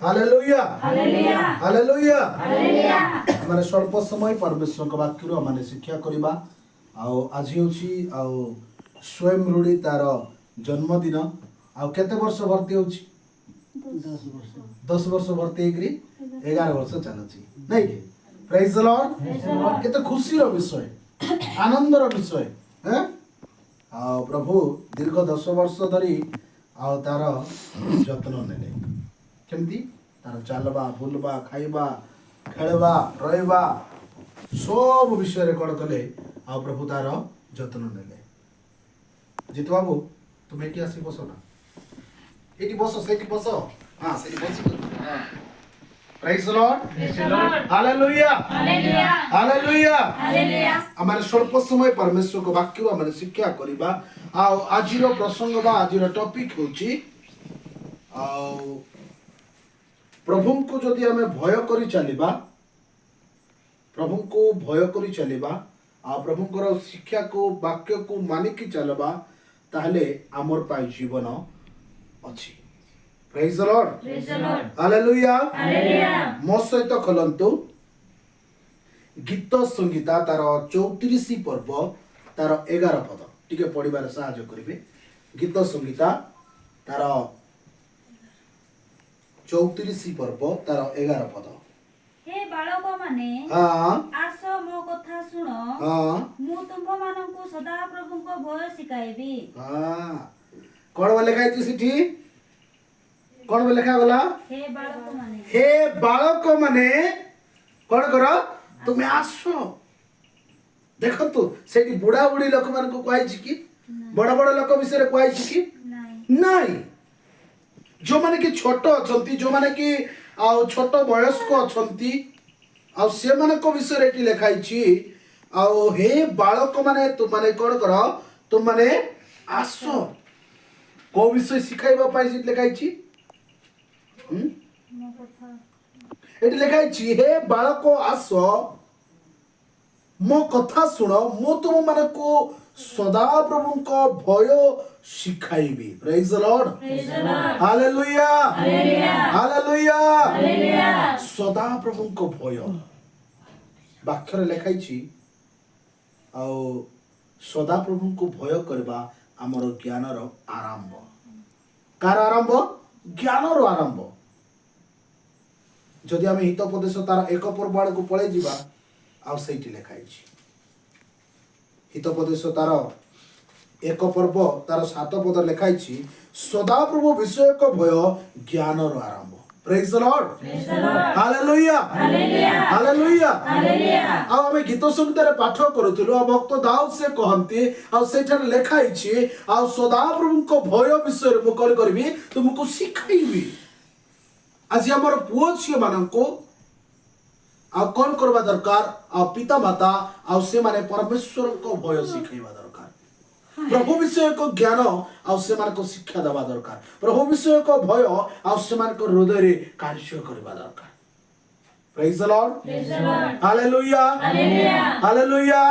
Hallelujah, hallelujah. ଆମେ ସ୍ୱଳ୍ପ ସମୟ ପରମେଶ୍ୱରଙ୍କ ବାକ୍ୟରୁ ଆମେ ଶିକ୍ଷା କରିବା। ଆଉ ଆଜି ହେଉଛି ଆଉ ସ୍ୱୟଂ ରୁଢ଼ି ତାର ଜନ୍ମଦିନ। ଆଉ କେତେ ବର୍ଷ ଭର୍ତ୍ତି ହେଉଛି? 10 ବର୍ଷ ଭର୍ତ୍ତି ହେଇକରି 11 ବର୍ଷ ଚାଲୁଛି, ନାଇଁ କି? ପ୍ରେଜ୍ ଲର୍ଡ। କେତେ ଖୁସିର ବିଷୟ, ଆନନ୍ଦର ବିଷୟ ହେଁ? ଆଉ ପ୍ରଭୁ ଦୀର୍ଘ 10 ବର୍ଷ ଧରି ଆଉ ତାର ଯତ୍ନ ନେଲେ। କେମିତି ତାର ଚାଲବା, ବୁଲବା, ଖାଇବା, ଖେଳିବା, ରହିବା, ସବୁ ବିଷୟରେ କ'ଣ କଲେ? ଆଉ ପ୍ରଭୁ ତାର ଯତ୍ନ ନେଲେ। ଜିତୁ ବାବୁ, ତୁମେ ଏଠି ଆସି ବସ ନା। ଏଇଠି ବସ, ସେଇଠି ବସ। ହଁ, ସେଇଠି ବସି। ହଁ, ପ୍ରେଜ୍ ଲର୍ଡ। Hallelujah, hallelujah. ଆମେ ସ୍ୱଳ୍ପ ସମୟ ପରମେଶ୍ୱରଙ୍କ ବାକ୍ୟରୁ ଆମେ ଶିକ୍ଷା କରିବା। ଆଉ ଆଜିର ପ୍ରସଙ୍ଗ ବା ଆଜିର ଟପିକ ହେଉଛି, ଆଉ ପ୍ରଭୁଙ୍କୁ ଯଦି ଆମେ ଭୟ କରି ଚାଲିବା, ପ୍ରଭୁଙ୍କୁ ଭୟ କରି ଚାଲିବା ଆଉ ପ୍ରଭୁଙ୍କର ଶିକ୍ଷାକୁ, ବାକ୍ୟକୁ ମାନିକି ଚାଲିବା, ତାହେଲେ ଆମର ପାଇଁ ଜୀବନ ଅଛି। ପ୍ରେଜ୍ ଲର୍ଡ, ହାଲେଲୁୟା। ମୋ ସହିତ ଖୋଲନ୍ତୁ ଗୀତ ସଂହିତା ତାର 34 ପର୍ବ ତାର 11 ପଦ। ଟିକେ ପଢିବାରେ ସାହାଯ୍ୟ କରିବେ। ଗୀତ ସଂହିତା ତାର 34 ପର୍ବ ତାର 11 ପଦ। ହେ ବାଳକମାନେ, ଆସ, ମୋ କଥା ଶୁଣ। ମୁଁ ତୁମ୍ଭମାନଙ୍କୁ ସଦାପ୍ରଭୁଙ୍କ ଭୟ ଶିଖାଇବି। ହଁ, କଣ ବା ଲେଖା ହେଇଛି ସେଠି? କଣ ବା ଲେଖାଗଲା? ହେ ବାଳକମାନେ। ହେ ବାଳକ ମାନେ, କଣ କର ତୁମେ? ଆସ। ଦେଖନ୍ତୁ, ସେଇଠି ବୁଢା ବୁଢୀ ଲୋକମାନଙ୍କୁ କୁହାଯାଇଛି କି? ବଡ ବଡ ଲୋକ ବିଷୟରେ କୁହାଯାଇଛି କି? ନାଇଁ। ନାଇଁ। ଯୋଉମାନେ କି ଛୋଟ ଅଛନ୍ତି, ଯୋଉମାନେ କି ଆଉ ଛୋଟ ବୟସ୍କ ଅଛନ୍ତି, ଆଉ ସେମାନଙ୍କ ବିଷୟରେ ଏଠି ଲେଖା ହେଇଛି। ଆଉ ହେ ବାଳକ ମାନେ, ତୁମାନେ କଣ କର? ତୁମାନେ ଆସ। କୋଉ ବିଷୟ ଶିଖାଇବା ପାଇଁ ସେଠି ଲେଖା ହେଇଛି? ହୁଁ? ମୋ କଥା। ଏଠି ଲେଖା ହେଇଛି, ହେ ବାଳକ ଆସ, ମୋ କଥା ଶୁଣ, ମୁଁ ତୁମମାନଙ୍କୁ ସଦାପ୍ରଭୁଙ୍କ ଭୟ ଶିଖାଇବି। ପ୍ରେଜ୍ ଲର୍ଡ, ହାଲେଲୁୟା, ହାଲେଲୁୟା। ସଦାପ୍ରଭୁଙ୍କ ଭୟ ବାକ୍ୟରେ ଲେଖା ହେଇଛି। ଆଉ ସଦାପ୍ରଭୁଙ୍କୁ ଭୟ କରିବା ଆମର ଜ୍ଞାନର ଆରମ୍ଭ। କାହାର ଆରମ୍ଭ? ଜ୍ଞାନର ଆରମ୍ଭ। ଯଦି ଆମେ ହିତୋପଦେଶ ତାର 1 ପର୍ବ ଆଡ଼କୁ ପଳେଇ ଯିବା, ଆଉ ସେଇଠି ଲେଖା ହେଇଛି। ହିତୋପଦେଶ ତାର 1 ପର୍ବ ତାର 7 ପଦ ଲେଖା ହେଇଛି, ସଦାପ୍ରଭୁ ବିଷୟକ ଭୟ ଜ୍ଞାନର ଆରମ୍ଭ। ପ୍ରେଜ୍ ଲର୍ଡ, ହାଲେଲୁୟା, ହାଲେଲୁୟା। ଆଉ ଆମେ ଗୀତ ସଂହିତାରେ ପାଠ କରୁଥିଲୁ, ଆଉ ଭକ୍ତ ଦାଉଦ ସେ କହନ୍ତି, ଆଉ ସେଇଠାରେ ଲେଖା ହେଇଛି, ଆଉ ସଦାପ୍ରଭୁଙ୍କ ଭୟ ବିଷୟରେ ମୁଁ କଣ କରିବି? ତୁମକୁ ଶିଖାଇବି। ଆଜି ଆମର ପୁଅ ଝିଅ ମାନଙ୍କୁ ଆଉ କଣ କରିବା ଦରକାର? ଆଉ ପିତା ମାତା ଆଉ ସେମାନେ ପରମେଶ୍ୱରଙ୍କ ଭୟ ଶିଖାଇବା ଦରକାର। ପ୍ରଭୁ ବିଷୟକ ଜ୍ଞାନ ଆଉ ସେମାନଙ୍କୁ ଶିକ୍ଷା ଦେବା ଦରକାର। ପ୍ରଭୁ ବିଷୟକ ଭୟ ଆଉ ସେମାନଙ୍କ ହୃଦୟରେ କାର୍ଯ୍ୟ କରିବା ଦରକାର। ପ୍ରେଜ୍ ଲର୍ଡ, ହାଲେଲୁୟା, ହାଲେଲୁୟା।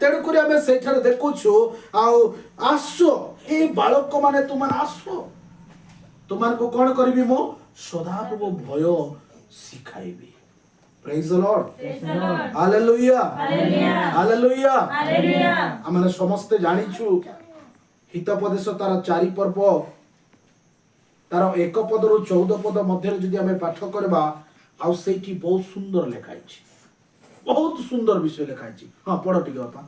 ତେଣୁକରି ଆମେ ସେଇଠାରେ ଦେଖୁଛୁ, ଆଉ ଆସ ହେ ବାଳକ ମାନେ, ତୁମାନେ ଆସ, ତୁମାନଙ୍କୁ କଣ କରିବି ମୁଁ? ସଦାପ୍ରଭୁ ଭୟ ଶିଖାଇବି। ପ୍ରେଜ୍ ଲର୍ଡ, ହାଲେଲୁୟା, ହାଲେଲୁୟା। ଆମେ ସମସ୍ତେ ଜାଣିଛୁ, ହିତୋପଦେଶ ତାର 4 ପର୍ବ ତାର 1 ପଦରୁ 14 ପଦ ମଧ୍ୟରେ ଯଦି ଆମେ ପାଠ କରିବା, ଆଉ ସେଇଠି ବହୁତ ସୁନ୍ଦର ଲେଖା ହେଇଛି, ବହୁତ ସୁନ୍ଦର ବିଷୟ ଲେଖା ହେଇଛି। ହଁ, ପଢ ଟିକେ ବାପା।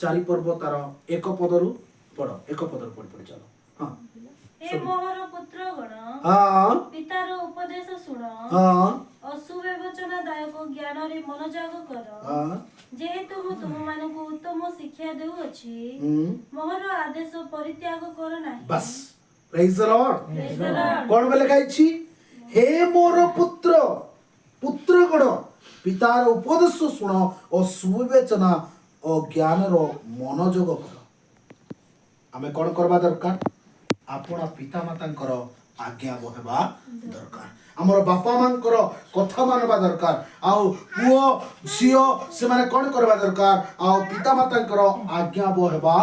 4 ପର୍ବ ତାର 1 ପଦରୁ ପଢ। 1 ପଦରୁ ପଢି ପଢି ଚାଲ। ହଁ। ହେ ମୋହର ପୁତ୍ରଗଣ, ପିତାର ଉପଦେଶ ଶୁଣ ଓ ସୁବିବେଚନା ଦାୟକ ଜ୍ଞାନରେ ମନୋଯୋଗ କର। ଯେହେତୁ ମୁଁ ତୁମମାନଙ୍କୁ ଉତ୍ତମ ଶିକ୍ଷା ଦେଉଅଛି, ମୋହର ଆଦେଶ ପରିତ୍ୟାଗ କର ନାହିଁ। ବାସ୍, ପ୍ରେଜ୍ ଲର୍ଡ। Praise the Lord. କଣ ବା ଲେଖା ହେଇଛି? ହେ ମୋର ପୁତ୍ରଗଣ, ପିତାର ଉପଦେଶ ଶୁଣ ଓ ସୁବିବେଚନା ଓ ଜ୍ଞାନର ମନୋଯୋଗ କର। ଆମେ କଣ କରିବା ଦରକାର? ଆପଣା ପିତାମାତାଙ୍କର ଆଜ୍ଞା ହେବା ଦରକାର। ଆମର ବାପା ମାଙ୍କର କଥା ମାନିବା ଦରକାର। ଆଉ ପୁଅ ଝିଅ ସେମାନେ କଣ କରିବା ଦରକାର? ଆଉ ପିତାମାତାଙ୍କର ଆଜ୍ଞାବହ ହେବା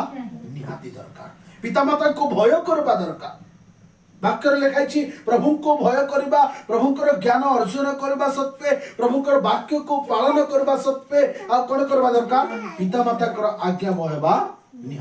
ନିହାତି ଦରକାର। ପିତାମାତାଙ୍କୁ ଭୟ କରିବା ଦରକାର। ବାକ୍ୟରେ ଲେଖା ହେଇଛି, ପ୍ରଭୁଙ୍କୁ ଭୟ କରିବା, ପ୍ରଭୁଙ୍କର ଜ୍ଞାନ ଅର୍ଜନ କରିବା ସତ୍ତ୍ୱେ, ପ୍ରଭୁଙ୍କର ବାକ୍ୟକୁ ପାଳନ କରିବା ସତ୍ତ୍ୱେ ଆଉ କଣ କରିବା ଦରକାର? ପିତାମାତାଙ୍କର ଆଜ୍ଞାବହ ହେବା ନିହାତି।